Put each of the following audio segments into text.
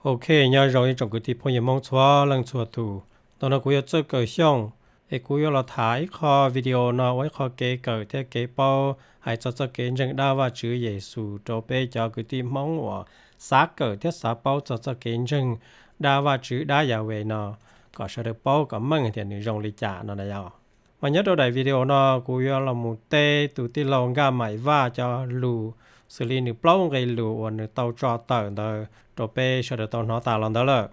Ok, nyob zoo ib tsoom kwv tij phooj ywg Hmoob txhua leej txhua tus. Ntawm no kuv yog Txawj Kawm Xyooj, es kuv yuav los tham ib qho video no ua ib qho kev kawm thiab kev paub hais txog txoj kev ntseeg dab Vajtswv Yexus rau peb cov kwv tij Hmoob uas xav kawm thiab xav paub txog txoj kev ntseeg dab Vajtswv dab Yahweh no, kom sawv daws paub kom meej tias nws zoo li cas no na yom. Mas nyob rau daim video no kuv yuav los mus teb tus tij laug Nkaj Maim Vaj cov lus xws li nws plaub nqe lus uas nws tau tso tawm ntawd rau peb sawv daws tau hnov tas los ntawd lawm.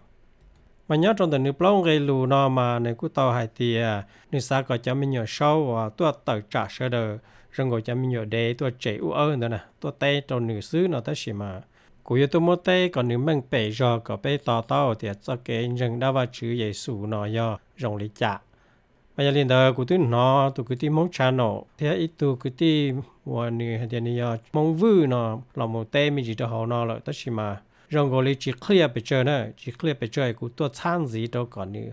Mas nyob rau ntawm nws plaub nqe lus no mas nws kuj tau hais tias nws xav kom cov me nyuam saub uas tuaj tawm tsam sawv daws zoo nkaus cov me nyuam dev tuaj tsem ub awb ntawd na tuaj teb rau nws xwb no, tab sis mas kuv yuav tuaj muab teb kom nws meej pem zog kom peb to taub tias txoj kev ntseeg dab Vajtswv Yexus no yog zoo li cas. Mas yog li ntawd kuv twb hnov tus kwv tij Hmoob Channel thiab ib tug kwv tij uas nws hais tias nws yog Hmoob Vwj no los mus teb me ntsis rau hauv no lawm, tab sis mas zoo nkaus li tsis clear pes tsawg na, tsis clear pes tsawg, kuv tuaj txhab ntxiv rau kom nws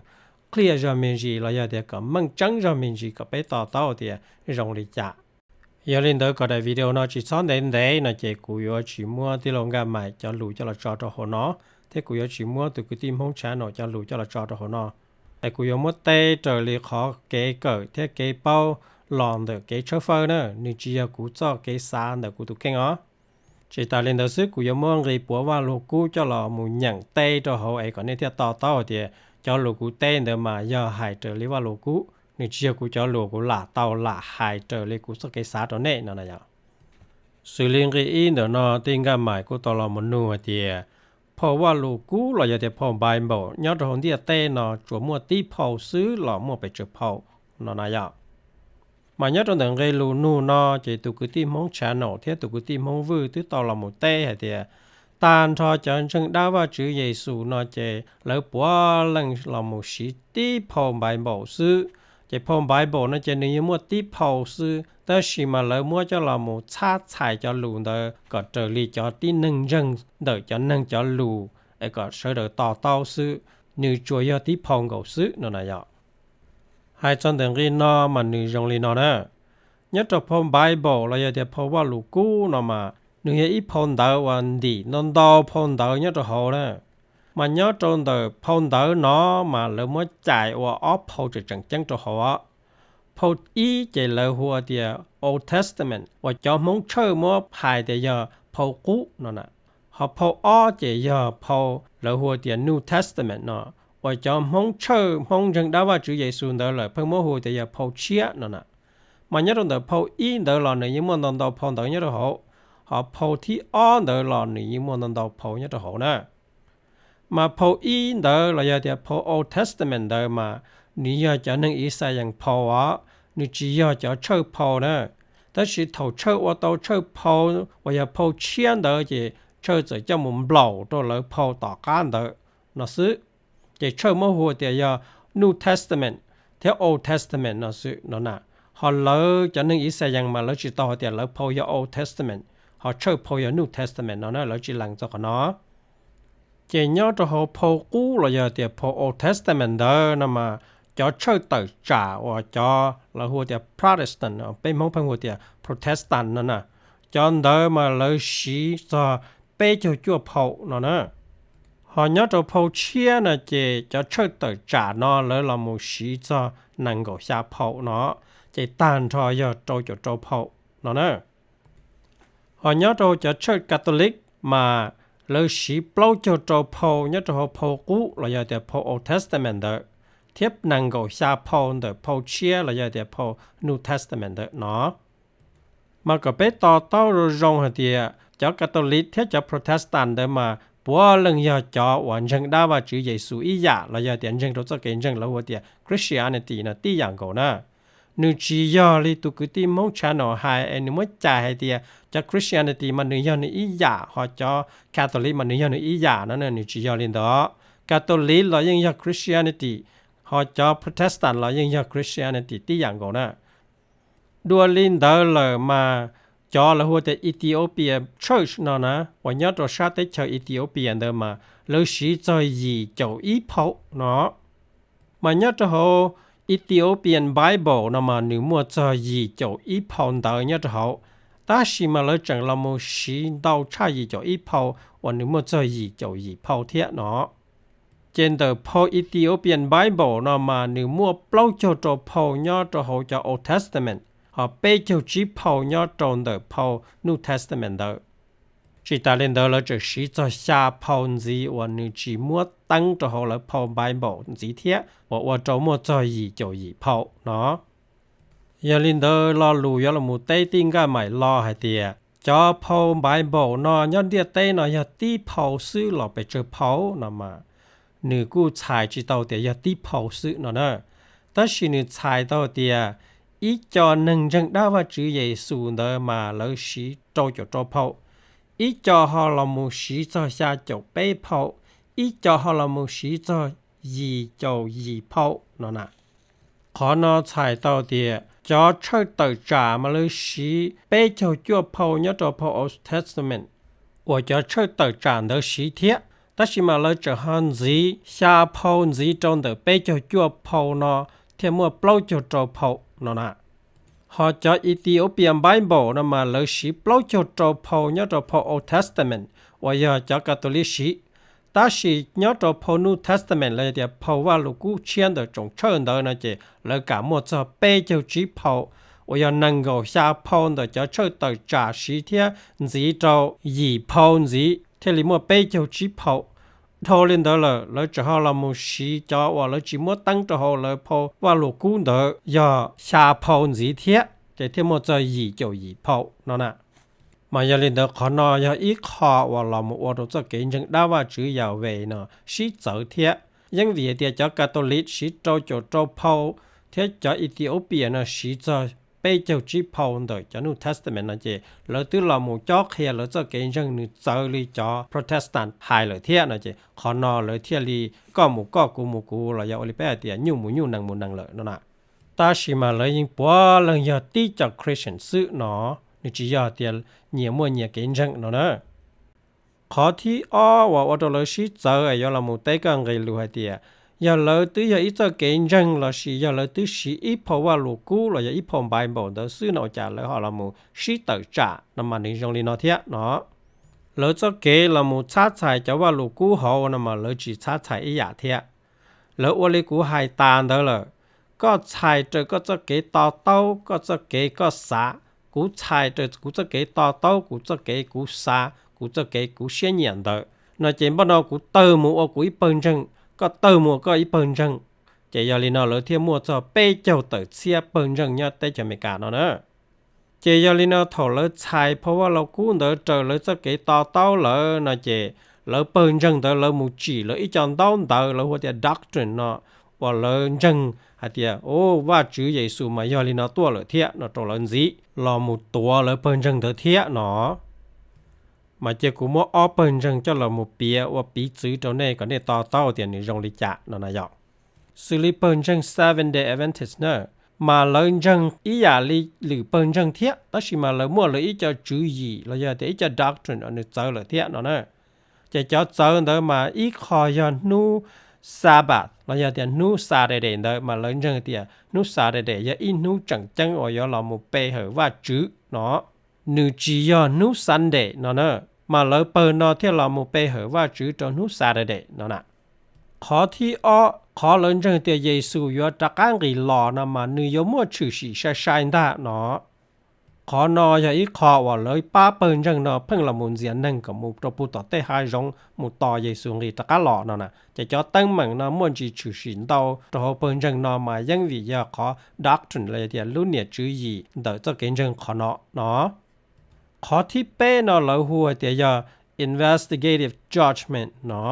clear zog me ntsis los yog tias kom meej tseeb zog me ntsis kom peb to taub tias zoo li cas. Yog li ntawd kom daim video no tsis txhob ntev ntev no ces kuv yuav tsis muab tij laug Nkaj Maim cov lus coj los tso rau hauv no, thiab kuv yuav tsis muab tus kwv tij Hmoob Channel cov lus coj los tso rau hauv no. Es kuv yuav muab teb raws li qhov kev kawm thiab kev paub los ntawm kev tshawb fawb na, nws tsis yog kuv txoj kev xav ntawm kuv tus kheej os. Tsis tas li ntawd xwb, kuv yuav muab nqi puav Vaj Lug Kub coj los mus nyeem teb rau hauv es kom nej thiaj to taub hais tias cov lus kuv teb ntawd mas yog hais raws li Vaj Lug Kub, nws tsis yog kuv cov lus kuv lam tau lam hais raws li kuv txoj kev xav rau nej no na yom. Xws li nqi ib ntawm no, tij Nkaj Maim kuj tau los mus nug hais tias phau Vaj Lug Kub los yog tias phau Bible nyob rau hauv ntiaj teb no tsuas muaj tib phau xwb los muaj pes tsawg phau no na yom. Mas nyob rau ntawm nqe lus nug no ces tus kwv tij Hmoob Channel thiab tus kwv tij Hmoob Vwj twb tau los mus teb hais tias tag nrho cov ntseeg dab Vajtswv Yexus no ces lawv puav leej los mus siv tib phau Bible xwb. Ces phau Bible no ces nws yeej muaj tib phau xwb, tab sis mas lawv muab coj los mus txhab txhais cov lus ntawd kom raws li cov tib neeg ntseeg ntawm cov neeg cov lus es kom sawv daws to taub xwb, nws tsuas yog tib phau nkaus xwb no na yom. Hais txog ntawm nqi no mas nws zoo li no na. Nyob rau phau Bible los yog tias phau Vaj Lug Kub no mas nws yog ib phau ntawv uas ntim ntau ntau phau ntawv nyob rau hauv na. Mas nyob rau ntawm phau ntawv no mas lawv muab cais ua ob phau tseem tseem ceeb rau hauv os. Phau ib ces lawv hu tias Old Testament uas cov Hmoob Tshawj muab hais tias yog phau qub no na. Ho phau ob ces yog phau lawv hu tias New Testament no, uas cov Hmoob Tshawj Hmoob ntseeg dab Vajtswv Yexus ntawd lawm pheej muab hu tias yog phau tshiab no na. Mas nyob rau ntawm phau ib ntawd los nws yeej muaj ntau ntau phau ntawv nyob rau hauv, ho phau thib ob ntawd los nws yeej muaj ntau ntau phau nyob rau hauv na. Mas phau ib ntawd los yog tias phau Old Testament ntawd mas nws yog cov neeg Ixayees phau os, nws tsis yog cov Tshawj phau na. Tab sis thaum Tshawj ua tau Tshawj phau uas yog phau tshiab ntawd ces Tshawj txawm coj mus nplaum rau lawv phau tom qab ntawd no xwb. Ces Tshawj muab hu tias yog New Testament thiab Old Testament no xwb no na. Ho lawv cov neeg Ixayees mas lawv tsis tau hais tias lawv phau yog Old Testament, ho Tshawj phau yog New Testament no na, lawv tsis lees txog qhov no. Ces nyob rau hauv phau qub los yog tias phau Old Testament ntawd no mas cov Tshawj tawm tsam uas cov lawv hu tias Protestant, peb Hmoob pheej hu tias Protestant no na, cov ntawd mas lawv siv txog peb caug cuaj phau no na. Ho nyob rau phau tshiab no ces cov Tshawj tawm tsam no lawv los mus siv txog nees nkaum xya phau no, ces tag nrho yog rau caum rau phau no na. Ho nyob rau cov Tshawj Catholic mas lawv siv plaub caug rau phau nyob rau hauv phau qub los yog tias phau Old Testament ntawd, thiab nees nkaum xya phau ntawm phau tshiab los yog tias phau New Testament ntawd no. Mas kom peb to taub zoo zoo hais tias cov Catholic thiab cov Protestant ntawd mas puav leej yog cov uas ntseeg dab Vajtswv Yexus ib yam los yog tias ntseeg rau txoj kev ntseeg lawv hu tias Christianity no tib yam nkaus na. Nws tsis yog li tus kwv tij Hmoob Channel hais es nws muab cais hais tias cov Christianity mas nws yog nws ib yam, ho cov Catholic mas nws yog nws ib yam no, nws tsis yog li ntawd. Catholic los yeej yog Christianity, ho cov Protestant los yeej yog Christianity tib yam nkaus na. Dua li ntawd lawm mas cov lawv hu tias Ethiopia Church no na, uas nyob rau sab teb chaws Ethiopia ntawd mas lawv siv txog yim caum ib phau no. Mas nyob rau hauv Ethiopian Bible no mas nws muaj txog yim caum ib phau ntawv nyob rau hauv, tab sis mas lawv tseem los mus siv ntau tshaj yim caum ib phau uas nws muaj txog yim caum yim phau thiab no. Ces ntawm phau Ethiopian Bible no mas nws muaj plaub caug rau phau nyob rau hauv cov Old Testament, ho peb caug tsib phau nyob rau ntawm phau New Testament ntawd. Tsis tas li ntawd lawv tseem siv txog xya phau ntxiv uas nws tsis muab teeb rau hauv lawv phau Bible ntxiv thiab uas ua rau muaj txog yim caum yim phau no. Yog li ntawd lo lus yuav los mus teb tij nkaj maim lo hais tias cov phau Bible no nyob ntiaj teb no yog tib phau xwb los pes tsawg phau no mas nws kuj txhais tsis tau tias yog tib phau xwb no na. Tab sis nws txhais tau tias ib co neeg ntseeg dab Vajtswv Yexus ntawd mas lawv siv rau caum rau phau, ib co ho los mus siv txog xya caum peb phau, ib co ho los mus siv txog yim caum yim phau no na. Qhov no txhais tau tias cov tshawj tawm tsam mas lawv siv peb caug cuaj phau nyob rau phau Old Testament uas cov tshawj tawm tsam ntawd siv thiab, tab sis mas lawv tseem ho ntxiv xya phau ntxiv rau ntawm peb caug cuaj phau no thiaj muaj plaub caug rau phau no na. Ho cov Ethiopian Bible no mas lawv siv plaub caug rau phau nyob rau phau Old Testament uas yog cov Catholic siv, tab sis nyob rau phau New Testament los yog tias phau Vaj Lus Kub tshiab ntawm tsoom tshawj ntawd no ces lawv kam muaj txog peb caug tsib phau, uas yog nees nkaum xya phau ntawm cov tshawj tawm tsam siv thiab ntxiv rau yim phau ntxiv thiaj li muaj peb caug tsib phau. Dhau li ntawd lawm lawv tseem ho los mus siv cov uas lawv tsis muab teeb rau hauv lawv phau Vaj Lus Kub ntawd yog xya phau ntxiv thiab ces thiaj muaj txog yim caum yim phau no na. Mas yog li ntawd qhov no yog ib qho uas los mus ua rau txoj kev ntseeg dab Vajtswv Yahweh no sib txawv thiab. Yeej vim hais tias cov Catholic siv rau caum rau phau thiab cov Ethiopia no siv txog peb caug tsib phau ntawm cov New Testament no ces lawv twb los mus cob qhia lawv txoj kev ntseeg nws txawv li cov Protestant hais lawm thiab no ces qhov no lawv thiaj li koj mus koj kuv mus kuv los yog ua li peb hais tias nyuj mus nyuj nees mus nees lawm no na. Tab sis mas lawv yeej puav leej yog tib co Christian xwb no, nws tsis yog tias nyias muaj nyias kev ntseeg no na. Qhov thib ob uas ua rau lawv sib txawv yuav los mus teb koj nqe lus hais tias yog lawv twb yog ib txoj kev ntseeg lossis yog lawv twb siv ib phau Vaj Lus Kub los yog ib phau Bible ntawd xwb no ua cas lawv ho los mus sib tawm tsam no mas nws zoo li no thiab no. Lawv txoj kev los mus txhab txhais cov Vaj Lus Kub hauv no mas lawv tsis txhab txhais ib yam thiab. Lawv ua li kuv hais tas ntawd lawm, koj txhais raws koj txoj kev to taub, koj txoj kev koj xav, kuv txhais raws kuv txoj kev to taub, kuv txoj kev kuv xav, kuv txoj kev kuv siab nyiam ntawd no ces npaj no kuv tawg mus ua kuv ib pawg ntseeg, koj tawg mus ua koj ib pawg ntseeg. Ces yog li no lawv thiaj muaj txog peb caug tawm txhiab pawg ntseeg nyob teb chaws Amelikas no na. Ces yog li no thaum lawv txhais phau Vaj Lus Kub ntawd raws lawv txoj kev to taub lawm no ces lawv pawg ntseeg ntawd lawv mus tsim lawv ib co ntaub ntawv lawv hu tias doctrine no uas lawv ntseeg hais tias Vajtswv Yexus mas yog li no tuaj lawm thiab no rau lawv ntxiv los mus tuav lawv pawg ntseeg ntawd thiab no. Mas cia kuv muab ob pawg ntseeg coj los mus piav ua piv txwv rau nej kom nej to taub tias nws zoo li cas no na yom. Xws li pawg ntseeg Seventh Day Adventist na, mas lawv ntseeg ib yam li lwm pawg ntseeg thiab tab sis mas lawv muaj lawv ib co tswv yim los yog tias ib co doctrine uas nws txawv lawm thiab no na. Ces cov txawv ntawd mas ib qho yog hnub Sabbath los yog tias hnub Saturday ntawd mas lawv ntseeg tias hnub Saturday yog ib hnub tseem ceeb uas yuav los mus pe hawm Vajtswv no. Nws tsis yog hnub Sunday no na, mas lawv pawg no thiaj los mus pe hawm Vajtswv rau hnub Saturday no na. Qhov thib ob, qhov lawv ntseeg tias Yexus yuav rov qab nqis los no mas nws yuav muaj tshwm sim sai sai ntag no. Qhov no yog ib qho uas lawv pab pawg ntseeg no pheej los mus ntxias neeg kom mus rau puag tom tej hav zoov mus tos Yexus nqis rov qab los no na. Ces cov teeb meem no muaj ntsis tshwm sim ntau rau hauv pawg ntseeg no mas yeej vim yog qhov doctrine los yog tias lub niam tswv yim ntawm txoj kev ntseeg qhov no no. Qhov thib peb no lawv hu hais tias yog investigative judgment no.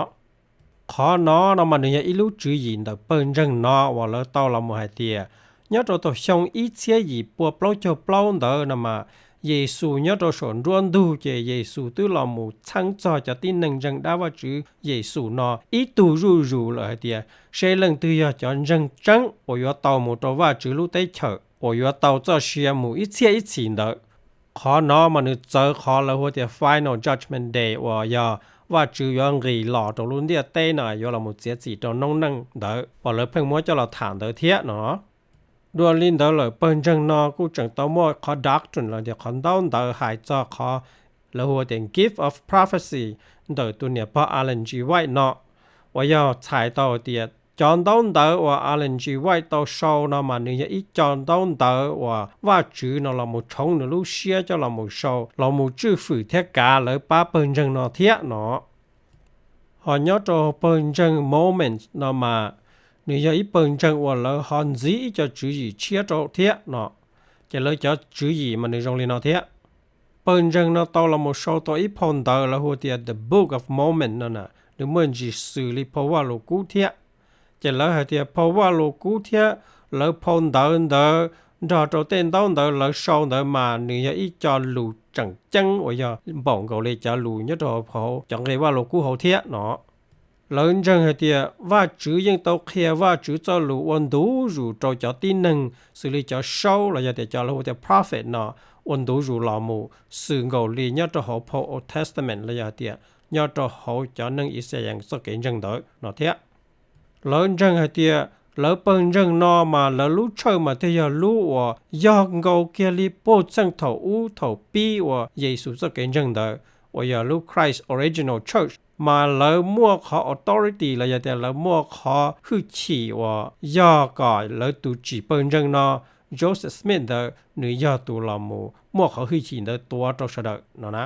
Qhov no no mas nws yog ib lub tswv yim ntawm pawg ntseeg no uas lawv tau los mus hais tias nyob rau thaum xyoo ib txhiab yim pua plaub caug plaub ntawd no mas Yexus nyob rau saum nruab ntug ces Yexus twb los mus txheeb txog cov tib neeg ntseeg dab Vajtswv Yexus no ib tug zuj zus lawm hais tias seb leej twg yog cov ntseeg tseeb uas yuav tau mus rau Vajtswv lub teb chaws uas yuav tau txoj sia mus ib txhiab ib txhis ntawd. Qhov no mas nws txawv qhov lawv hu tias Final Judgment Day uas yog Vajtswv yuav nqis los rau lub ntiaj teb no yuav los mus txiav txim rau noob neej ntawd uas lawv pheej muab coj los tham ntawd thiab no. Dua li ntawd lawm, pawg ntseeg no kuj tseem tau muaj qhov doctrine los tias qhov ntaub ntawv hais txog qhov lawv hu tias gift of prophecy ntawm tus niam pog Ellen G. White no, uas yog txhais tau tias cov ntaub ntawv uas Ellen G. White tau sau no mas nws yog ib co ntaub ntawv uas Vajtswv no los mus tshoov nws lub siab coj los mus sau los mus tswj fwm thiab kav lawv pab pawg ntseeg no thiab no. Ho nyob rau pawg ntseeg Mormon no mas nws yog ib pawg ntseeg uas lawv ho ntxiv ib co tswv yim tshiab rau thiab no. Ces lawv cov tswv yim mas nws zoo li no thiab. Pawg ntseeg no tau los mus sau tau ib phau ntawv lawv hu tias The Book of Mormon no na, nws muaj ntsis xws li phau Vaj Lus Kub thiab. Ces lawv hais tias phau Vaj Lus Kub thiab lawv phau ntawv ntawd nrog rau tej ntaub ntawv lawv sau ntawd mas nws yog ib co lus tseem ceeb uas yog npaum nkaus li cov lus nyob rau hauv cov nqe Vaj Lus Kub hauv thiab no. Lawv ntseeg hais tias Vajtswv yeej tau qhia Vajtswv txoj lus ua ntu zus rau cov tib neeg xws li cov saub los yog tias cov lawv hu tias prophet no ua ntu zus los mus xws nkaus li nyob rau hauv phau Old Testament los yog tias nyob rau hauv cov neeg Ixayees txoj kev ntseeg ntawd no thiab. Lawv ntseeg hais tias lawv pawg ntseeg no mas lawv lub tshawj mas thiaj yog lub uas yog nkaus kiag li puag txheej thaum ub thaum pib uas Yexus txoj kev ntseeg ntawd, uas yog lub Christ Original Church, mas lawv muaj qhov authority los yog tias lawv muaj qhov hwj chim uas yog kom lawv tus tsim pawg ntseeg no, Joseph Smith ntawd, nws yog tus los mus muaj qhov hwj chim ntawd tuav rau sawv daws no na.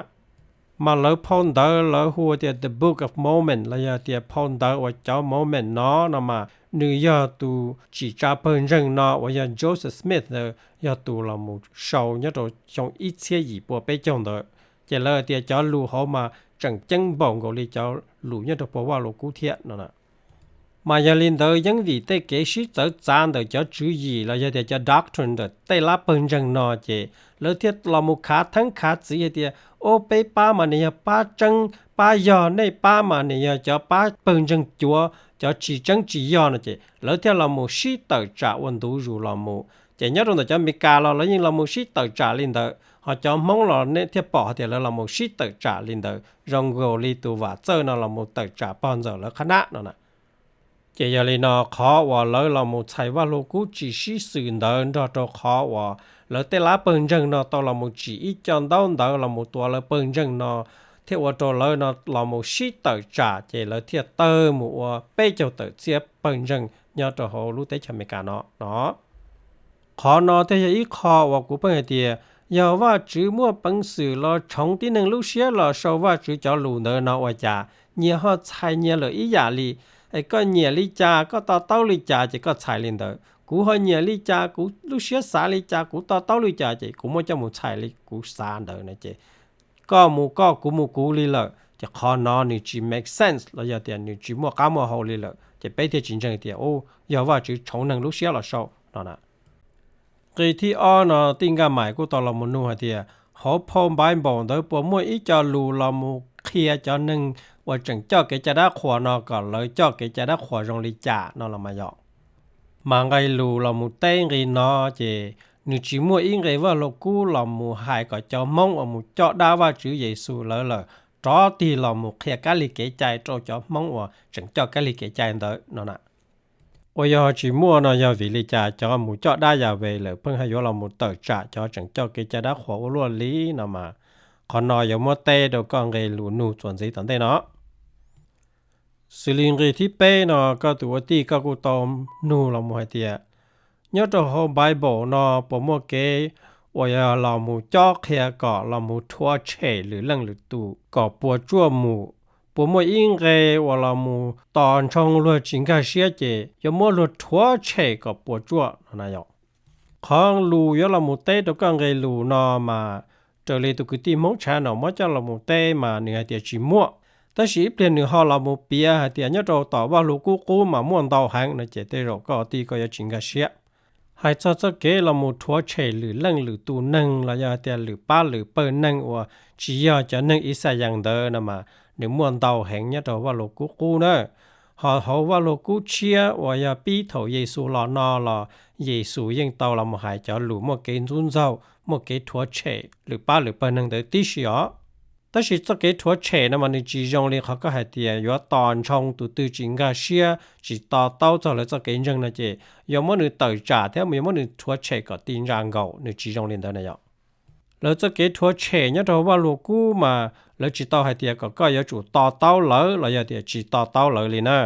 Mas lawv phau ntawv lawv hu tias The Book of Mormon los yog tias phau ntawv uas cov Mormon no no mas nws yog tus tsim tsa pawg ntseeg no uas yog Joseph Smith ntawd yog tus los mus sau nyob rau xyoo ib txhiab yim pua peb caug ntawd. Ces lawv tias cov lus hauv mas tseem ceeb npaum nkaus li cov lus nyob rau phau Vaj Lus Kub thiab no. Mas yog li ntawd yeej vim tej kev sib txawv txav ntawm cov tswv yim los yog tias cov doctrine ntawm tej lab pawg ntseeg no ces lawv thiaj los mus khav theeb khav txiv hais tias, o, peb pab mas nws yog pab tseeb, pab yog, nej pab mas nws yog cov pab pawg ntseeg cuav, cov tsis tseeb tsis yog no ces lawv thiaj los mus sib tawm tsam ua ntu zus los mus. Ces nyob rau ntawm cov Amelikas los lawv yeej los mus sib tawm tsam li ntawd, ho cov Hmoob los nej thiaj pom hais tias lawv los mus sib tawm tsam li ntawd zoo nkaus li tus Vam Txawj no los mus tawm tsam pog ntxawm lawv qhab nab no na. Ces yog li no qhov uas lawv los mus txhais Vaj Lus Kub tsis sib xws ntawd nrog rau qhov uas lawv tej lab pawg ntseeg no tau los mus tsim ib co ntaub ntawv los mus tuav lawv pawg ntseeg no, thiaj ua rau lawv no los mus sib tawm tsam ces lawv thiaj tawg mus ua peb caug tawm txhiab pawg ntseeg nyob rau hauv lub teb chaws Amelikas no no. Qhov no thiaj yog ib qho uas kuv pheej hais tias yog Vajtswv muaj peev xwm los tshoov tib neeg lub siab los sau Vajtswv cov lus ntawd no ua cas nyias ho txhais nyias lawm ib yam li. Es koj nyiam li cas koj to taub li cas ces koj txhais li ntawd, kuv ho nyiam li cas kuv lub siab xav li cas kuv to taub li cas ces kuv muab coj mus txhais li kuv xav ntawd no ces koj mus koj kuv mus kuv li lawm ces qhov no nws tsis make sense los yog tias nws tsis muaj qab muaj hau li lawm ces peb thiaj tsis ntseeg tias u yog Vajtswv tshoov neeg lub siab los sau no na. Nqi thib ob no Tij Nkaj Maim kuj tau los mus nug hais tias hauv phau Bible ntawd puas muaj ib co lus los mus qhia cov neeg uas tseem coj kev cai dab qhuas no kom lawv coj kev cai dab qhuas zoo li cas no los mas yog. Mas nqe lus los mus teb nqi no ces nws tsis muaj ib nqe Vaj Lus Kub los mus hais kom cov Hmoob uas mus coj dab Vajtswv Yexus lawv lawm rov tig los mus qhia kab lig kev cai rau cov Hmoob uas tseem coj kab lig kev cai ntawd no na. Uas yog tsis muaj no yog vim li cas cov mus coj dab Yas Ves lawm pheej haj yuav los mus tawm tsam cov tseem coj kev cai dab qhuas ua luaj li no mas, qhov no yuav muab teb rau koj nqe lus nug txuas ntxiv tom ntej no. Xws li nqi thib peb no koj tus ua tij koj kuj tau nug los mus hais tias nyob rau hauv Bible no puas muaj kev uas yog los mus cob qhia kom los mus rhuav tshem lwm leej lwm tus kom puas tsuaj mus, puas muaj ib nqe uas los mus tos ntshoo luag tsis nkag siab ces yuav muab luag rhuav tshem kom puas tsuaj no na yom. Qhov lus yuav los mus teb rau koj nqe lus no mas raws li tus kwv tij Hmoob Tshav Nom muab coj los mus teb mas nws hais tias tsis muaj, tab sis ib pliag nws ho los mus piav hais tias nyob rau tom Vaj Lus Kub Qub mas muaj ntau heev no ces tej zaum koj tij koj yuav tsis nkag siab. Hais txog txoj kev los mus rhuav tshem lwm leej lwm tus neeg los yog hais tias lwm pab lwm pawg neeg uas tsis yog cov neeg Ixayees ntawd no mas nws muaj ntau heev nyob rau Vaj Lus Kub Qub na. Ho hauv Vaj Lus Kub Tshiab uas yog pib thaum Yexus los no los Yexus yeej tau los mus hais cov lus muaj kev ntxub ntxaug muaj kev rhuav tshem lwm pab lwm pawg neeg ntawd tib si os. Tab sis txoj kev rhuav tshem no mas nws tsis zoo li qhov koj hais tias yuav tos ntshoo tus twg tsis nkag siab tsis to taub txog lawv txoj kev ntseeg no ces yuav muab nws tawm tsam thiab yuav muab nws rhuav tshem kom ti ntsa nkaus, nws tsis zoo li ntawd na yom. Lawv txoj kev rhuav tshem nyob rau hauv Vaj Lug Kub mas lawv tsis tau hais tias kom koj yuav tsum to taub lawv los yog tias tsis to taub lawv li na.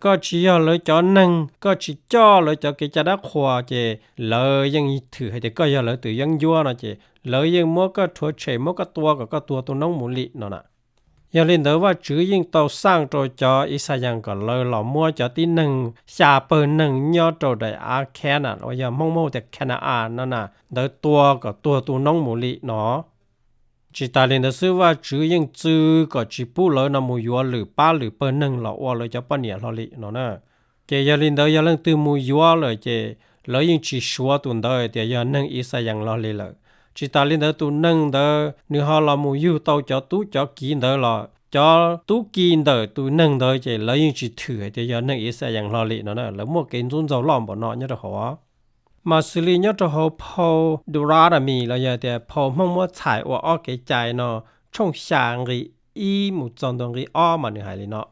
Koj tsis yog lawv cov neeg, koj tsis coj lawv cov kev cai dab qhuas ces lawv yeej thwm hais tias koj yog lawv tus yeeb ncuab no ces lawv yeej muab koj rhuav tshem muab koj tua kom koj tuag tu noob mus li no na. Yog li ntawd Vajtswv yeej tau xaj rau cov Ixayees kom lawv los muab cov tib neeg xya pawg neeg nyob rau daim av Khenas uas yog Hmoob muab hu tias Khanaa no na ntawd tua kom tuag tu noob mus li no. Tsis tas li ntawd xwb Vajtswv yeej txwv kom tsis pub lawv no mus yuav lwm pab lwm pawg neeg los ua lawv cov poj niam hlo li no na. Ces yog li ntawd yog leej twg mus yuav lawm ces lawv yeej tsis suav tus ntawd tias yog neeg Ixayees hlo li lawm. Tsis tas li ntawd tus neeg ntawd nws ho los mus yug tau cov tub cov kiv ntawd los cov tub ki ntawm tus neeg ntawd ces lawv yeej tsis thwm hais tias yog neeg Ixayees hlo li no na. Lawv muaj kev ntxub ntxaug loj npaum no nyob rau hauv. Mas xws li nyob rau hauv phau Deuteronomy los yog tias phau Hmoob muab txhais ua ob kev cai no tshooj xya nqi ib mus txog ntua nqi ob mas nws hais li no: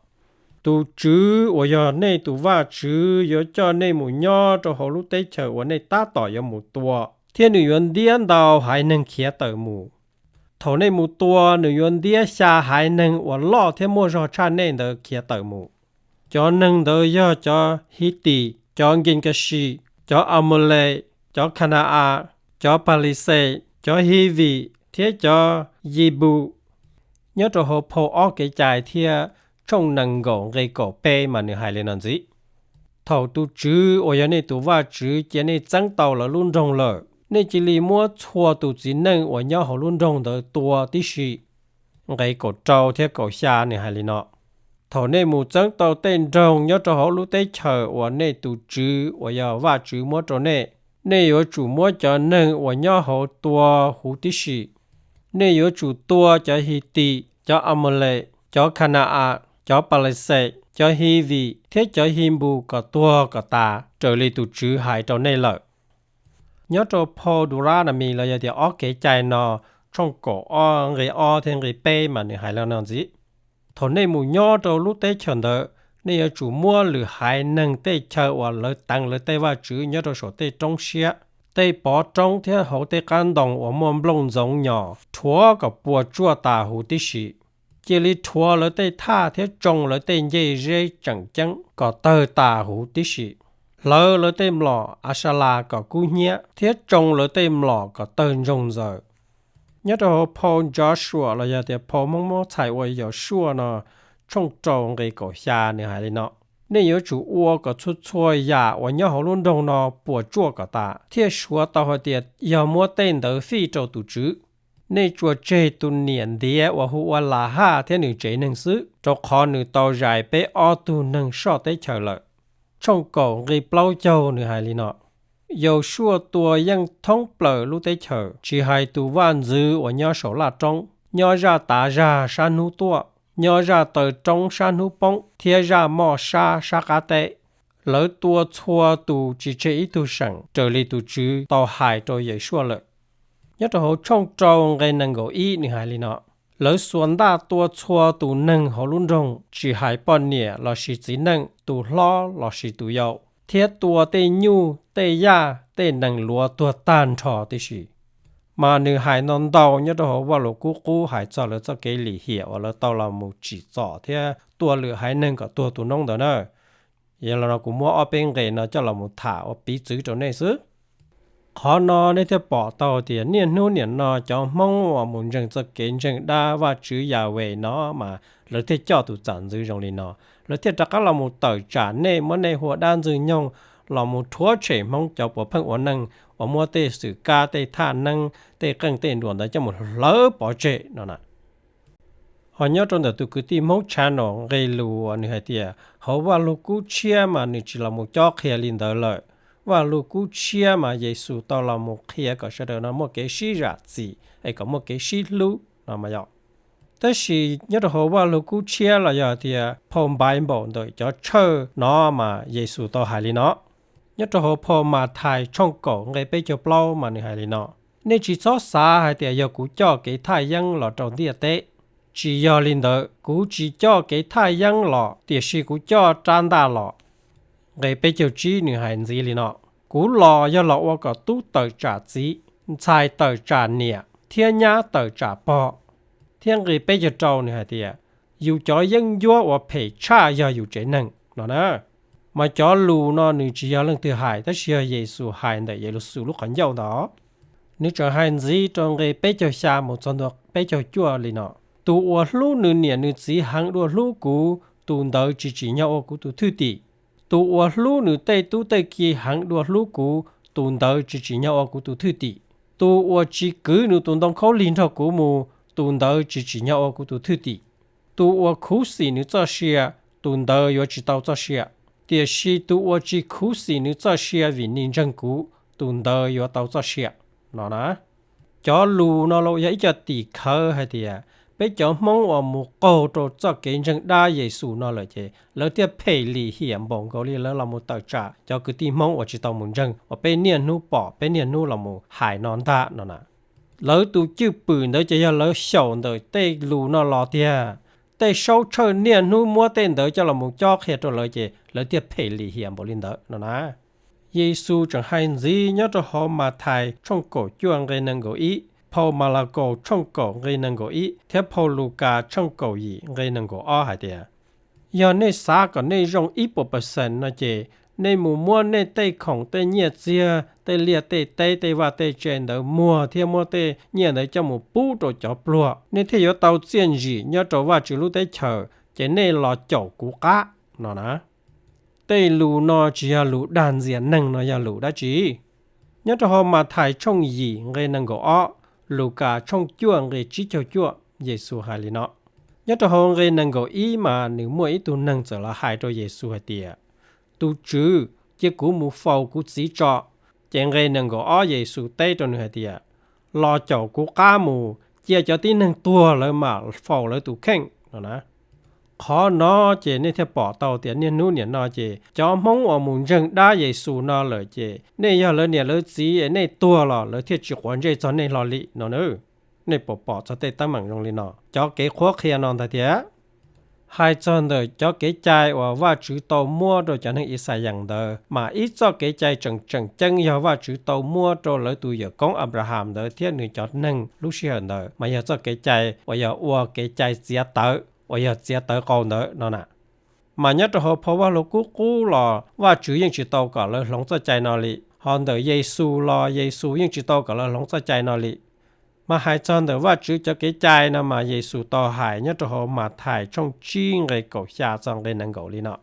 Tus Tswv uas yog nej tus Vajtswv yuav coj nej mus nyob rau hauv lub teb chaws uas nej tab tom yuav mus tua, thiab nws yuav ntiab ntau haiv neeg khiav tawm mus. Thaum nej mus tua, nws yuav ntiab xya haiv neeg uas loj thiab muaj zog tshaj nej ntawd khiav tawm mus. Cov neeg ntawd yog cov Hitis, cov Nkenkasi, cov Amaules, cov Khana-as, cov Palixes, cov Hivim thiab cov Yibus. Nyob rau hauv phau ob kev cai thiab tshooj nees nkaum nqe kaum peb mas nws hais li no ntxiv: Thaum tus Tswv uas yog nej tus Vajtswv cia nej txeeb tau lawv lub nroog lawm, nej cia li muab txhua tus txiv neej uas nyob hauv lub nroog ntawd tua tib si. Nqe kaum rau thiab kaum xya nws hais li no: Thaum nej mus txeeb tau tej nroog nyob rau hauv lub teb chaws uas nej tus Tswv uas yog Vajtswv muab rau nej, nej yuav tsum muab cov neeg uas nyob hauv tua huv tib si. Nej yuav tsum tua cov Hitis, cov Amaules, cov Khana-as, cov Palixes, cov Hivim thiab cov Hibus kom tuag kom tas raws li tus Tswv hais rau nej lawm. Nyob rau phau Deuteronomy los yog tias ob kev cai no tshooj kaum ob nqe ob thiab nqe peb mas nws hais li no ntxiv: Thaum nej mus nyob rau lub teb chaws ntawd, nej yuav tsum muab lwm haiv neeg tej chaw uas lawv teev lawv tej vaj tswv nyob rau saum tej roob siab, tej pov roob thiab hauv tej qab ntoo uas muaj nplooj ntxoov nyos rhuav kom puas tsuaj tas huv tib si. Cia li rhuav lawv tej thaj thiab tsoo lawv tej ncej zeb tseem ceeb kom tawg tas huv tib si. Hlawv lawv tej mlom Asalas kom kub hnyiab thiab tsoo lawv tej mlom kom tawg ntsoog ntxaws. Nyob rau hauv phau Joshua los yog tias phau Hmoob muab txhais ua Yausuaj no tshooj rau nqe kaum xya nws hais li no: Nej yuav tsum ua kom txhua txhua yam uas nyob hauv lub nroog no puas tsuaj kom tas, thiaj suav tau hais tias yog muab tej ntawd fij rau tus Tswv. Nej tsuas tseg tus niam ntiav uas hu ua Lahaj thiab nws tsev neeg xwb, rau qhov nws tau zais peb ob tug neeg soj teb chaws lawm. Tshooj kaum nqe plaub caug nws hais li no: Yausuaj tua yeej thoob plaws lub teb chaws, tsis hais tus vaj ntxwv uas nyob saum laj roob, nyob zaj tav zag sab hnub tuaj, nyob zaj taw roob sab hnub poob thiab zaj moj sab sab qab teb. Lawv tua txhua tus tsis tseg ib tug seem, raws li tus Tswv tau hais rau Yausuaj lawm. Nyob rau hauv tshooj rau nqe nees nkaum ib nws hais li no: Lawv xuas ntaj tua txhua tus neeg hauv lub nroog, tsis hais poj niam lossis txiv neej, tus hlob lossis tus yau, thiab tua tej nyuj tej yaj tej nees luav tuag tag nrho tib si. Mas nws hais no ntau nyob rau hauv Vajluskub Qub hais txog lawv txoj kev lim hiam uas lawv tau los mus tsim txom thiab tua lwm haiv neeg kom tuag tu noob ntawd na. Yog li no kuv muab ob peb nqe no coj los mus tham ua piv txwv rau nej xwb. Qhov no nej thiaj pom tau tias niaj hnub nim no cov Hmoob uas mus ntseeg txoj kev ntseeg dab Vajtswv Yahweh no mas lawv thiaj coj tus txam ntxwv zoo li no, lawv thiaj rov qab los mus tawm tsam nej, muab nej hu ua dab ntxwg nyoog, los mus rhuav tshem Hmoob cov puav pheej ua neej uas muab tej xwm kab tej thaj neeb tej qeej tej nruas ntawd coj mus hlawv pov tseg no na. Ho nyob rau ntawm tus kwv tij Hmoob channel nqe lus uas nws hais tias hauv Vajluskub Tshiab mas nws tsis los mus cob qhia li ntawd lawm. Vajluskub Tshiab mas Yexus tau los mus qhia kom sawv daws no muaj kev sib zam txim es kom muaj kev sib hlub no mas yog. Tab sis nyob rau hauv Vajluskub Tshiab los yog tias phau Npaiv Npaum ntawm cov tshawj no mas Yexus tau hais li no. Nyob rau hauv phau Mathais tshooj kaum nqe peb caug plaub mas nws hais li no: Nej tsis txhob xav hais tias yog kuv coj kev thaj yeeb los rau ntiaj teb. Tsis yog li ntawd, kuv tsis coj kev thaj yeeb los, tiam sis kuv coj rab ntaj los. Nqe peb caug tsib nws hais ntxiv li no: Kuv los yog los ua kom tub tawm tsam txiv, ntxhais tawm tsam niam, thiab nyab tawm tsam pog. Thiab nqe peb caug rau nws hais tias: Yus cov yeeb ncuab uas phem tshaj yog yus tsev neeg no na. Mas cov lus no nws tsis yog leej twg hais, tab sis yog Yexus hais ntawm Yexus lub qhov ncauj ntawd. Nws tseem hais ntxiv rau nqe peb caug xya mus txog ntua peb caug cuaj li no: Tus uas hlub nws niam nws txiv heev dua hlub kuv, tus ntawd tsis tsim nyog ua kuv tus thwj tim. Tus uas hlub nws tej tub tej ki heev dua hlub kuv, tus ntawd tsis tsim nyog ua kuv tus thwj tim. Tus uas tsis kwv nws tus ntoo khaub lig nrog kuv mus, tus ntawd tsis tsim nyog ua kuv tus thwj tim. Tus uas khuv xim nws txoj sia, tus ntawd yuav tsis tau txoj sia, tiam sis tus uas tsis khuv xim nws txoj sia vim nws ntseeg kuv, tus ntawd yuav tau txoj sia no na. Cov lus no los yog ib co tim khawv hais tias peb cov Hmoob uas mus qaug rau txoj kev ntseeg dab Yexus no lawm ces lawv thiaj phem lim hiam npaum nkaus li lawv los mus tawm tsam cov kwv tij Hmoob uas tsis tau mus ntseeg uas peb niaj hnub pom peb niaj hnub los mus hais no ntag no na. Lawv tus cwj pwm ntawd ces yog lawv xyaum ntawm tej lus no los tiag. Tej saub tshawj niaj hnub muab tej ntawd coj los mus cob qhia rau lawv ces lawv thiaj phem lim hiam npaum li ntawd no na. Yexus tseem hais ntxiv nyob rau hauv Mathais tshooj kaum cuaj nqe nees nkaum ib, phau Malakaus tshooj kaum nqe nees nkaum ib thiab phau Lukas tshooj kaum yim nqe nees nkaum ob hais tias: Yog nej xav kom nej zoo ib puas percent no ces nej mus muab nej tej khoom tej nyiaj txiag, tej liaj tej teb, tej vaj tej tse ntawd muag thiab muab tej nyiaj ntawd coj mus pub rau cov pluag, nej thiaj yuav tau txiaj ntsim nyob rau Vajtswv lub teb chaws, ces nej los caum kuv qab no na. Tej lus no tsis yog lus dag ntxias neeg no yog lus dab tsi? Nyob rau hauv Mathais tshooj yim nqe nees nkaum ob, Lukas tshooj cuaj nqe tsib caug cuaj, Yexus hais li no. Nyob rau hauv nqe nees nkaum ib mas nws muaj ib tug neeg txawm los hais rau Yexus hais tias: Tus Tswv, cia kuv mus faus kuv txiv tso. Ces nqe nees nkaum ob Yexus teb rau nws hais tias: Los caum kuv qab mus, cia cov tib neeg tuag lawv mam faus lawv tus kheej no na. Qhov no ces nej thiaj pom tau tias niaj hnub niam no ces cov Hmoob uas mus ntseeg dab Yexus no lawm ces nej yog lawv niam lawv txiv es nej tuag los lawv thiaj tsis quav ntsej txog nej hlo li no na. Nej puas pom txog tej teeb meem zoo li no, cov kev qhuab qhia no ntag tiag? Hais txog ntawm cov kev cai uas Vajtswv tau muab rau cov neeg Yixalayees ntawd mas ib txoj kev cai tseem tseem ceeb yog Vajtswv tau muab rau lawv tus yawm koob Anplahas ntawd thiab nws cov neeg lub sij hawm ntawd mas yog txoj kev cai uas yog ua kev cai txiav tawv, uas yog txiav tawv qau ntawd no na. Mas nyob rau hauv phau Vaj Lug Kub Qub los Vajtswv yeej tsis tau kom lawv hloov txoj cai no li, ho ntawm Yexus los Yexus yeej tsis tau kom lawv hloov txoj cai no li. Mas hais txog ntawm Vajtswv cov kev cai no mas Yexus tau hais nyob rau hauv Mathais tshooj tsib nqe kaum xya txog nqe nees nkaum li no: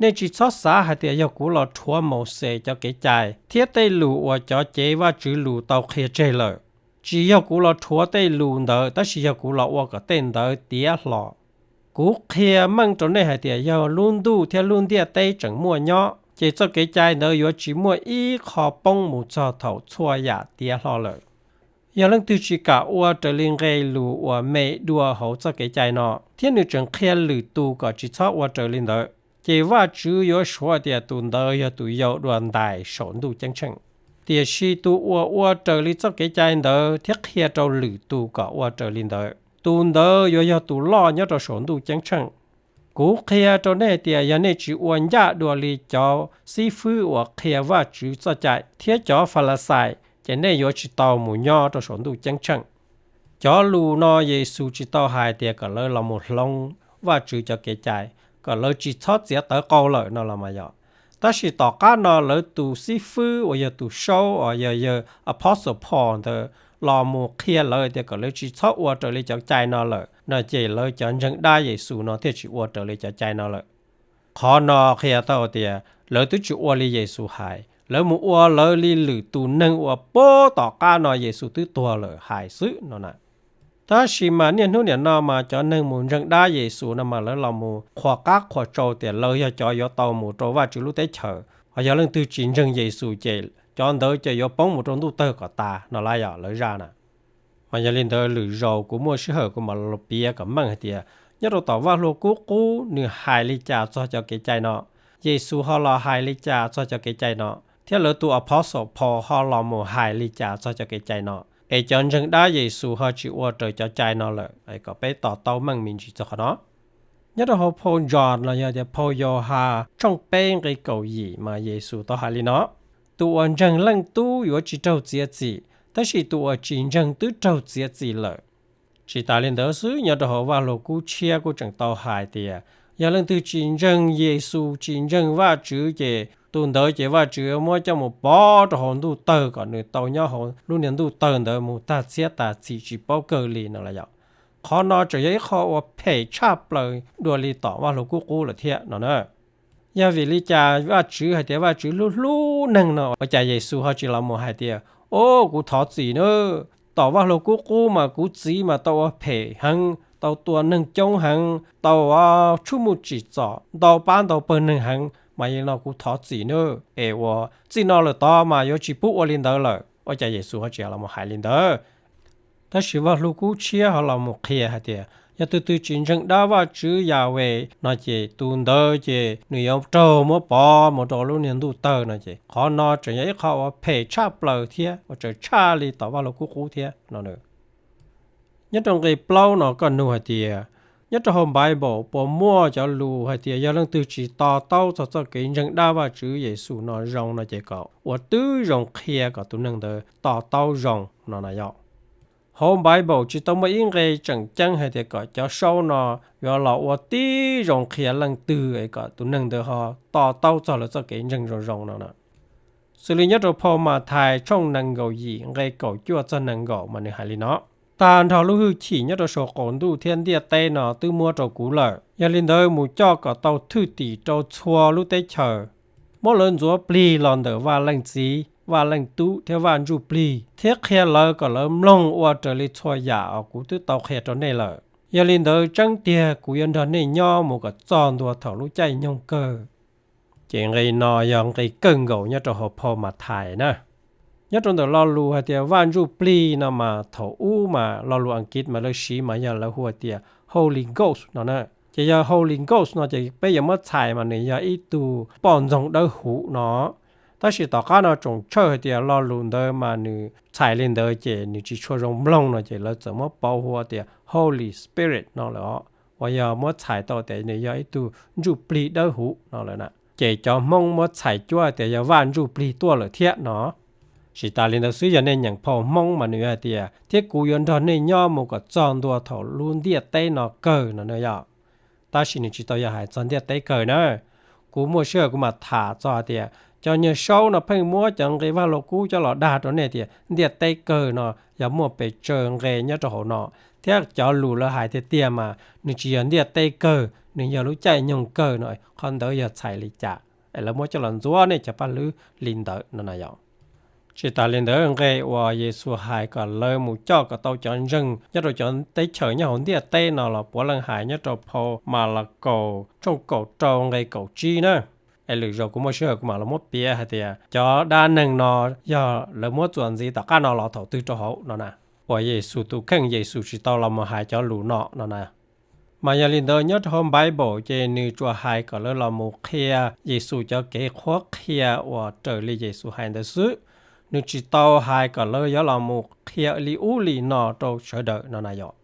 Nej tsis txhob xav hais tias yog kuv los rhuav Mauxes cov kev cai thiab tej lus uas cov cev Vajtswv lus tau qhia tseg lawm. Tsis yog kuv los rhuav tej lus ntawd, tab sis yog kuv los ua kom tej ntawd tiav hlo. Kuv qhia meej rau nej hais tias yog lub ntuj thiab lub ntiaj teb tseem muaj nyob, ces txoj kev cai ntawd yuav tsis muaj ib qho poob mus txog thaum txhua yam tiav hlo lawm. Yog leej twg tsis kam ua raws li nqe lus uas me dua hauv txoj kev cai no, thiab nws tseem qhia lwm tus kom tsis txhob ua raws li ntawd, ces Vajtswv yuav suav tias tus ntawd yog tus yau dua ntais saum ntuj ceeb tsheej. Tiam sis tus uas ua raws li txoj kev cai ntawd thiab qhia rau lwm tus kom ua raws li ntawd, tus ntawd yuav yog tus loj nyob rau saum ntuj ceeb tsheej. Kuv qhia rau nej hais tias yog nej tsis ua ncaj dua li cov xib fwb uas qhia Vajtswv txoj cai thiab cov Falixais, ces nej yuav tsis tau mus nyob rau saum ntuj ceeb tsheej. Cov lus no Yexus tsis tau hais tias kom lawv los mus hloov Vajtswv cov kev cai, kom lawv tsis txhob txiav tawv qau lawm no los mas yog. Tab sis tom qab no lawv tus xib fwb uas yog tus saub uas yog yawg Apostle Paul ntawd los mus qhia lawv tias kom lawv tsis txhob ua raws li cov cai no lawm no ces lawv cov ntseeg dab Yexus no thiaj tsis ua raws li cov cai no lawm. Qhov no qhia tau tias lawv twb tsis ua li Yexus hais, lawv mus ua lawv li lwm tus neeg uas puag tom qab no Yexus twb tuag lawm hais xwb no na. Tab sis mas niaj hnub niam no mas cov neeg mus ntseeg dab Yexus no mas lawv los mus qhuas qab qhuas tsau tias lawv yog cov yuav tau mus rau Vajtswv lub teb chaws, ho yog leej twg tsis ntseeg Yexus ces cov ntawd ces yuav poob mus rau ntuj tawg kom tas no lawm yom, lawv zaj na. Mas yog li ntawd lwm zaus kuv muaj sij hawm kuv mam los piav kom meej hais tias nyob rau tom Vaj Hlua Kub Qub nws hais li cas txog cov kev cai no, Yexus ho los hais li cas txog cov kev cai no. thiab lawv tus apostle Paul ho los mus hais li cas txog cov kev cai no, es cov ntseeg dab Yexus ho tsis ua raws cov cai no lawm, kom peb to taub meej me ntsis txog qhov no. Nyob rau hauv phau John los yog tias phau Yauhas tshooj peb nqe kaum yim mas Yexus tau hais li no: Tus uas ntseeg Leej Tub yuav tsis raug txiav txim, tab sis tus uas tsis ntseeg twb raug txiav txim lawm. Tsis tas li ntawd xwb, nyob rau hauv Vaj Lug Kub Tshiab kuj tseem tau hais tias yog leej twg tsis ntseeg Yexus, tsis ntseeg Vajtswv, ces tus ntawd ces Vajtswv muab coj mus pov rau hauv ntuj tawg kom nws tau nyob hauv lub niag ntuj tawg ntawd mus tag txhiab tag txhis tsis paub kawg li no los yog. Qhov no tseem yog ib qho uas phem tshaj plaws dua li tom Vaj Lug Kub Qub lawm thiab no na. Yog vim li cas Vajtswv hais tias Vajtswv hlub hlub neeg no, ua cas Yexus ho tsis los mus hais tias, O, kuv thov txim na, tom Vaj Lug Kub Qub mas kuv txiv mas tau ua phem heev, tau tua neeg coob heev, tau tshub muj tsim txom ntau pab ntau pawg neeg heev, mas yog li no kuv thov txim na, es uas txij no lawm tod mas yuav tsis pub ua li ntawd lawm? Ua cas Yexus ho tsis los mus hais li ntawd? Tab sis Vaj Lug Kub Tshiab ho los mus qhia hais tias yog tus twg tsis ntseeg dab Vajtswv Yahweh no ces tus ntawd ces nws yuav raug muab pov mus rau lub niag ntuj tawg no ces qhov no tseem yog ib qho uas phem tshaj plaws thiab uas tseem tshaj li tom Vaj Lug Kub Qub thiab no. Nyob rau nqe plaub no koj nug hais tias, nyob rau hauv Bible puas muaj cov lus hais tias yog leej twg tsis to taub txog txoj kev ntseeg dab Vajtswv Yexus no zoo no ces kom ua tib zoo qhia kom tus neeg ntawd to taub zoo no na yom. Hauv Bible tsis tau muaj ib nqe tseem ceeb hais tias kom cov saub no yuav los ua tib zoo qhia leej twg es kom tus neeg ntawd ho to taub txog lawv txoj kev ntseeg zoo zoo no na. Xws li nyob rau phau Mathais tshooj nees nkaum yim nqe kaum cuaj txog nees nkaum mas nws hais li no: Tag nrho lub hwj chim nyob rau saum qaum ntuj thiab ntiaj teb no twb muab rau kuv lawm. Yog li ntawd mus coj kom tau thwj tim rau txhua lub teb chaws, muab lawv ntxuav plig los ntawm Vaj Leej Txiv, Vaj Leej Tub thiab Vaj Ntsujplig, thiab qhia lawv kom lawv mloog ua raws li txhua yam uas kuv twb tau qhia rau nej lawm. Yog li ntawd tseeb tiag kuv yuav nrog nej nyob mus kom txog ntua thaum lub caij nyoog kawg. Ces nqe no yog nqe kawg nkaus nyob rau hauv phau Mathais na. Nyob rau ntawm lo lus hais tias Vaj Ntsujplig no mas thaum ub mas lo lus Askiv mas lawv siv mas yog lawv hu tias Holy Ghost no na. Ces yog Holy Ghost no ces peb yuav muab txhais mas nws yog ib tug poj ntxoog dawb huv no. Tab sis tom qab no tsoom tshawj hais tias lo lus ntawd mas nws txhais li ntawd ces nws tsis tshua zoo mloog no ces lawv txawm muab pauv hu tias Holy Spirit no lawm os, uas yog muab txhais tau tias nws yog ib tug ntsuj plig dawb huv no lawm na. Ces cov Hmoob muab txhais cuab tias yog Vaj Ntsujplig tuaj lawm thiab no. Tsis tas li ntawd xwb, yog nej nyeem phau Hmoob mas nws yuav hais tias thiab kuv yuav nrog nej nyob mus kom txog ntua thaum lub ntiaj teb no kawg no na yom. Tab sis nws tsis tau yog hais txog ntiaj teb kawg na. Kuv muaj sij hawm kuv mam tham txog hais tias cov niag saub no pheej muab cov nqe Vaj Lug Kub coj los dag rau nej tias ntiaj teb kawg no yog muaj pes tsawg nqe nyob rau hauv no, thiab cov lus lawv hais tiag tiag mas nws tsis yog ntiaj teb kawg, nws yog lub caij nyoog kawg no. Qhov ntawd yog txhais li cas es lawv muab coj los ntxuav nej cov paj hlwb li ntawd no na yom. Tsis tas li ntawd, nqe uas Yexus hais kom lawv mus coj kom tau cov ntseeg nyob rau cov teb chaws nyob hauv ntiaj teb no los puav leej hais nyob rau phau Malakaus tshooj kaum rau nqe kaum tsib na. Es lwm zaus kuv muaj sij hawm kuv mam los muab piav hais tias cov dab neeg no yog lawv muab txuas ntxiv tom qab no los thaum twg rau hauv no na, uas Yexus tus kheej Yexus tsis tau los mus hais cov lus no no na. Mas yog li ntawd, nyob rau hauv Bible ces nws tsuas hais kom lawv los mus qhia Yexus cov kev qhuab qhia uas raws li Yexus hais ntawd xwb. Nws tsis tau hais kom lawv yuav los mus qhia li ub li no rau sawv daws no na yom.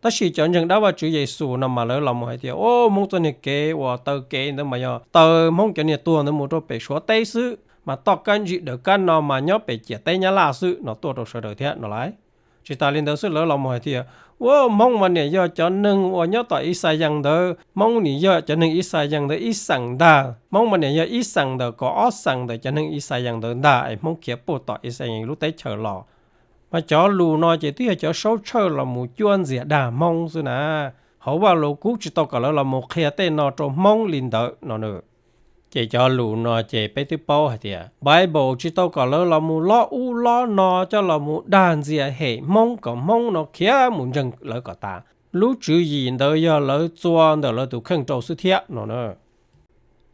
Tab sis cov ntseeg dab Vajtswv Yexus no mas lawv los mus hais tias, O, Hmoob txoj niag kev uas taw kev ntawd mas yog taw Hmoob cov niag tuag ntawd mus rau pem Suav teb xwb, mas toj kab ntsig dawm kab no mas nyob pem ciam teb Nyab Laj xwb no tuaj rau sawv daws thiab no lauj. Tsis tas li ntawd xwb, lawv los mus hais tias, Ua, Hmoob mas niam yog cov neeg uas nyob tom Ixayees ntawd, Hmoob niam yog cov neeg Ixayees ntawd ib xeem ntag, Hmoob mas niam yog ib xeem ntawm kaum ob xeem ntawm cov neeg Ixayees ntawd ntag es Hmoob khiav puag tom Ixayees lub teb chaws los. Mas cov lus no ces twb yog cov saub tshawj los mus cuab ntxias dag Hmoob xwb na. Hauv Vaj Lus Kub tsis tau kom lawv los mus qhia tej no rau Hmoob li ntawd no na. Ces cov lus no ces peb twb paub hais tias Bible tsis tau kom lawv los mus lob ub lob no coj los mus dag ntxias hem Hmoob kom Hmoob no khiav mus ntseeg lawv kom tas. Lub tswv yim ntawd yog lawv txua ntawm lawv tus kheej rau xwb thiab no na.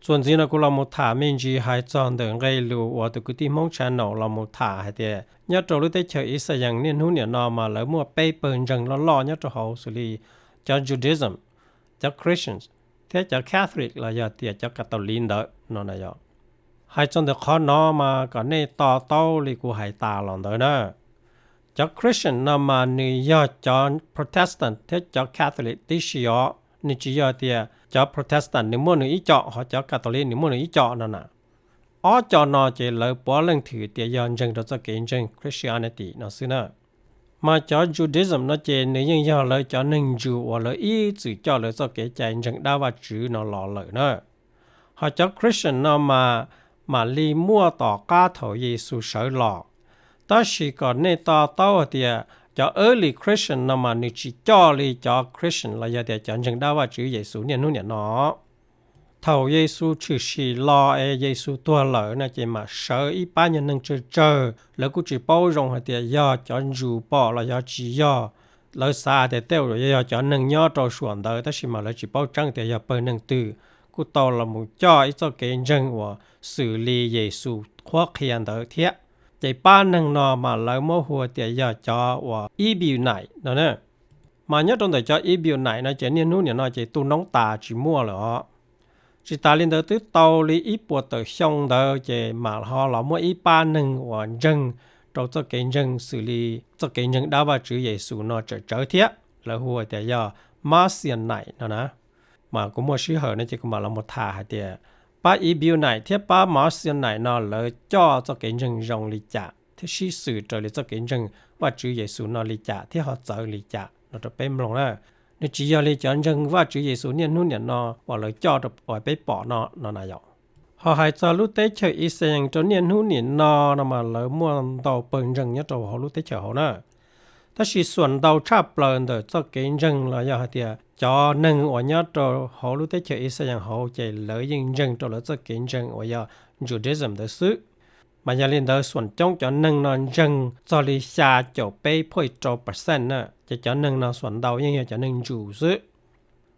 Txuas ntxiv no kuv los mus tham me ntsis hais txog ntawm nqe lus uas tus kwv tij Hmoob Channel los mus tham hais tias nyob rau lub teb chaws Ixayees niaj hnub niam no mas lawv muaj peb pawg ntseeg loj loj nyob rau hauv xws li cov Judaism, cov Christians, thiab cov Catholic los yog tias cov Catholic ntawd no na yom. Hais txog ntawm qhov no mas kom nej to taub li kuv hais tas los ntawd na. Cov Christian no mas nws yog cov Protestant thiab cov Catholic tib si os, nws tsis yog tias cov Protestant nws muaj nws ib co ho cov Catholic nws muaj nws ib co no na. Ob co no ces lawv puav leej thwm tias yog ntseeg rau txoj kev ntseeg Christianity no xwb na. Mas cov Judaism no ces nws yeej yog lawv cov neeg Jew uas lawv ib txwm coj lawv txoj kev cai ntseeg dab Vajtswv no los lawm na. Ho cov Christian no mas mam li muaj tom qab thaum Yexus sawv los. Tab sis kom nej to taub hais tias cov early Christian no mas nws tsis coj li cov Christian los yog tias cov ntseeg dab Vajtswv Yexus niaj hnub niam no. Thaum Yexus tshwm sim los es Yexus tuag lawm no ces mam sawv ib pab nyuag neeg tsawg tsawg, lawv kuj tsis paub zoo hais tias yog cov Jew pom los yog tsis yog. Lawv xav hais tias tej zaum yog cov neeg nyob rau suam ntawd tab sis mas lawv tsis paub tseeb tias yog pawg neeg twg, kuj tau los mus coj ib txoj kev ntseeg uas xws li Yexus qhuab qhia ntawd thiab. Ces pab neeg no mas lawv muab hu tias yog cov uas Ebionite no na. Mas nyob rau ntawm cov Ebionite no ces niaj hnub niam no ces tu noob tas tsis muaj lawm os. Tsis tas li ntawd twb tau li ib puas tawm xyoo ntawd ces mam ho los muaj ib pab neeg uas ntseeg rau txoj kev ntseeg xws li txoj kev ntseeg dab Vajtswv Yexus no tsawm tsawv thiab, lawv hu tias yog Marcionite no na. Mas kuv muaj sij hawm no ces kuv mam los mus tham hais tias pab Ebionite thiab pab Marcionite no lawv coj txoj kev ntseeg zoo li cas thiab sib xws raws li txoj kev ntseeg Vajtswv Yexus no li cas thiab ho txawv li cas no rau peb mloog na. Nws tsis yog li cov ntseeg Vajtswv Yexus niaj hnub niam no uas lawv coj rau uas peb pom no no na yom. Ho hais txog lub teb chaws Yixalayees rau niaj hnub niam no no mas lawv muaj ntau pawg ntseeg nyob rau hauv lub teb chaws hauv na. Tab sis xuam ntau tshaj plaws ntawm txoj kev ntseeg los yog hais tias cov neeg uas nyob rau hauv lub teb chaws Yixalayees hauv ces lawv yeej ntseeg rau lawv txoj kev ntseeg uas yog Judaism ntawd xwb. Mas yog li ntawd xuam coob cov neeg no ntseeg txog li xya caum peb phuaj rau percent na, ces cov neeg no xuam ntau yeej yog cov neeg Jew xwb.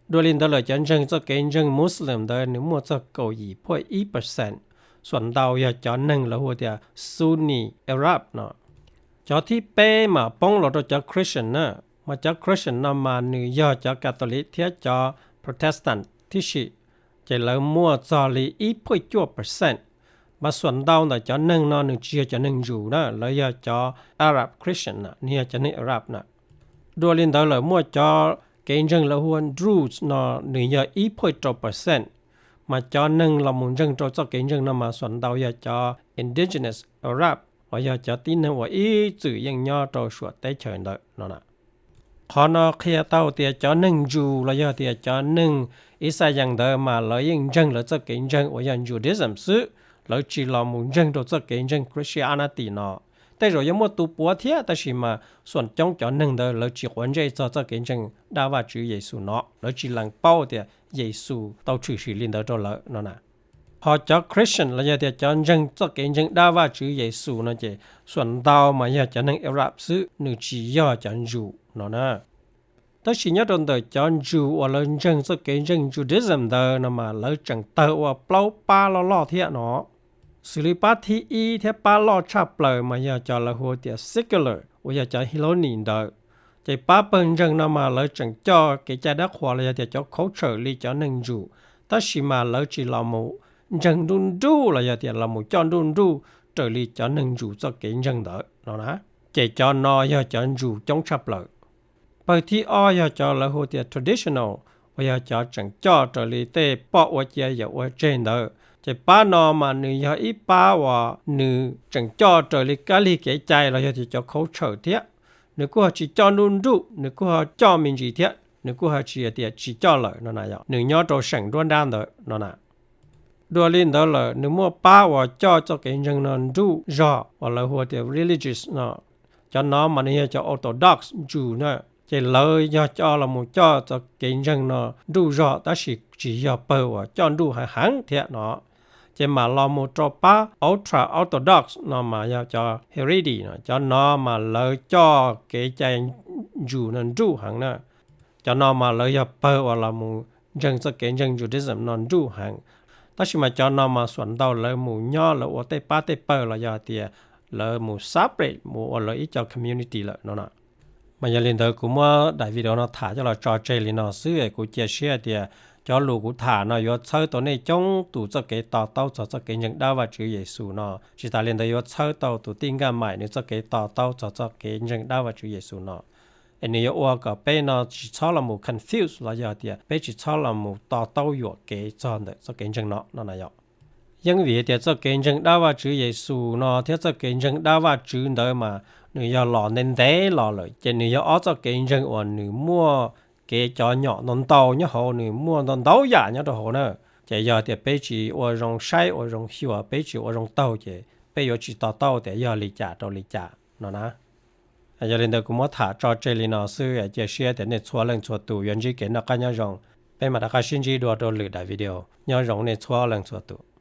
Dua li ntawd lawm cov ntseeg txoj kev ntseeg Muslim ntawd nws muaj txog kaum yim phuaj ib percent, xuam ntau yog cov neeg lawv hu tias Sunni Arab no. Cov thib peb mas poob los rau cov Christian na, mas cov Christian no mas nws yog cov Catholic thiab cov Protestant tib si, ces lawv muaj txog li ib phuaj cuaj percent. Mas xuam ntau ntawm cov neeg no nws tsis yog cov neeg Jew na, lawv yog cov Arab Christian na, nws yog cov neeg Arab na. Dua li ntawd lawm muaj cov kev ntseeg lawv hu ua Druze no nws yog ib phuaj rau percent. Mas cov neeg los mus ntseeg rau txoj kev ntseeg no mas xuam ntau yog cov indigenous Arab uas yog cov tib neeg uas ib txwm yeej nyob rau suam teb chaws ntawd no na. Qhov no qhia tau tias cov neeg Jew los yog tias cov neeg Yixalayees ntawd mas lawv yeej ntseeg lawv txoj kev ntseeg uas yog Judaism xwb, lawv tsis los mus ntseeg rau txoj kev ntseeg Christianity no. Tej zaum yuav muaj tus puav thiab tab sis mas xuam coob cov neeg ntawd lawv tsis quav ntsej txog txoj kev ntseeg dab Vajtswv Yexus no, lawv tsis lees paub tias Yexus tau tshwm sim li ntawd rau lawv no na. Ho cov Christian los yog tias cov ntseeg txoj kev ntseeg dab Vajtswv Yexus no ces xuam ntau mas yog cov neeg Arab xwb, nws tsis yog cov Jew no na. Tab sis nyob rau ntawm cov Jew uas lawv ntseeg txoj kev ntseeg Judaism ntawd no mas lawv tseem tawg ua plaub pab loj loj thiab no. Xws li pab thib ib thiab pab loj tshaj plaws mas yog cov lawv hu tias secular uas yog cov Hiloni ntawd. Ces pab pawg ntseeg no mas lawv tseem coj kev cai dab qhuas los yog tias cov culture li cov neeg Jew, tab sis mas lawv tsis los mus ntseeg nruj nruj los yog tias los mus coj nruj nruj raws li cov neeg Jew txoj kev ntseeg ntawd no na. Ces cov no yog cov Jew coob tshaj plaws. Pawg thib ob yog cov lawv hu tias traditional, uas yog cov tseem coj raws li tej poj ua cia yawm ua tseg ntawd. Ces pab no mas nws yog ib pab uas nws tseem coj raws li kab lig kev cai los yog tias cov culture thiab. Nws kuj ho tsis coj nruj nruj, nws kuj ho coj me ntsis thiab, nws kuj ho tsis tias tsis coj lawm no na, yog nws nyob rau seem nruab nrab ntawd no na. Dua li ntawd lawm nws muaj pab uas coj txoj kev ntseeg no nruj zog uas lawv hu tias religious no. Cov no mas nws yog cov Orthodox Jew na, ces lawv yog coj los mus coj txoj kev ntseeg no nruj zog tab sis tsis yog pawg uas coj nruj heev heev thiab no. Ces mam los mus rau pab Ultra Orthodox no mas yog cov Haredi no, cov no mas lawv coj kev cai Jew no nruj heev na. Cov no mas lawv yog pawg uas los mus ntseeg txoj kev ntseeg Judaism no nruj heev. Tab sis mas cov no mas xuam ntau lawv mus nyob lawv ua tej pab tej pawg los yog tias lawv mus separate mus ua lawv ib co community lawm no na. Mas yog li ntawd kuv muab daim video no tham coj los tso tseg li no xwb es kuv cia siab hais tias Cov lus kuv tham no yuav txhawb tau nej coob tus txoj kev to taub txog txoj kev ntseeg dab Vajtswv Yexus no, tsis tas li ntawd yuav txhawb tau tus tij Nkaj Maim nws txoj kev to taub txog txoj kev ntseeg dab Vajtswv Yexus no. Es nws yuav ua kom peb no tsis txhob los mus confuse los yog tias peb tsis txhob los mus to taub yuam kev txog ntawm txoj kev ntseeg no no na yom. Yeej vim tias txoj kev ntseeg dab Vajtswv Yexus no thiab txoj kev ntseeg dab Vajtswv ntawd mas nws yog los ntev ntev los lawm, ces nws yog ob txoj kev ntseeg uas nws muaj kev cov nyom ntau ntau nyob hauv, nws muaj ntau ntau yam nyob rau hauv na. Ces yog tias peb tsis ua zoo saib ua zoo xyuas, peb tsis ua zoo taug ces peb yuav tsis to taub tias yog li cas rau li cas no na. Yog li ntawd kuv muab tham tso tseg li no xwb, cia siab tias nej txhua leej txhua tus yuav ntsib kev noj qab nyob zoo. Peb mam rov qab sib ntsib dua rau lwm daim video. Nyob zoo nej txhua leej txhua tus.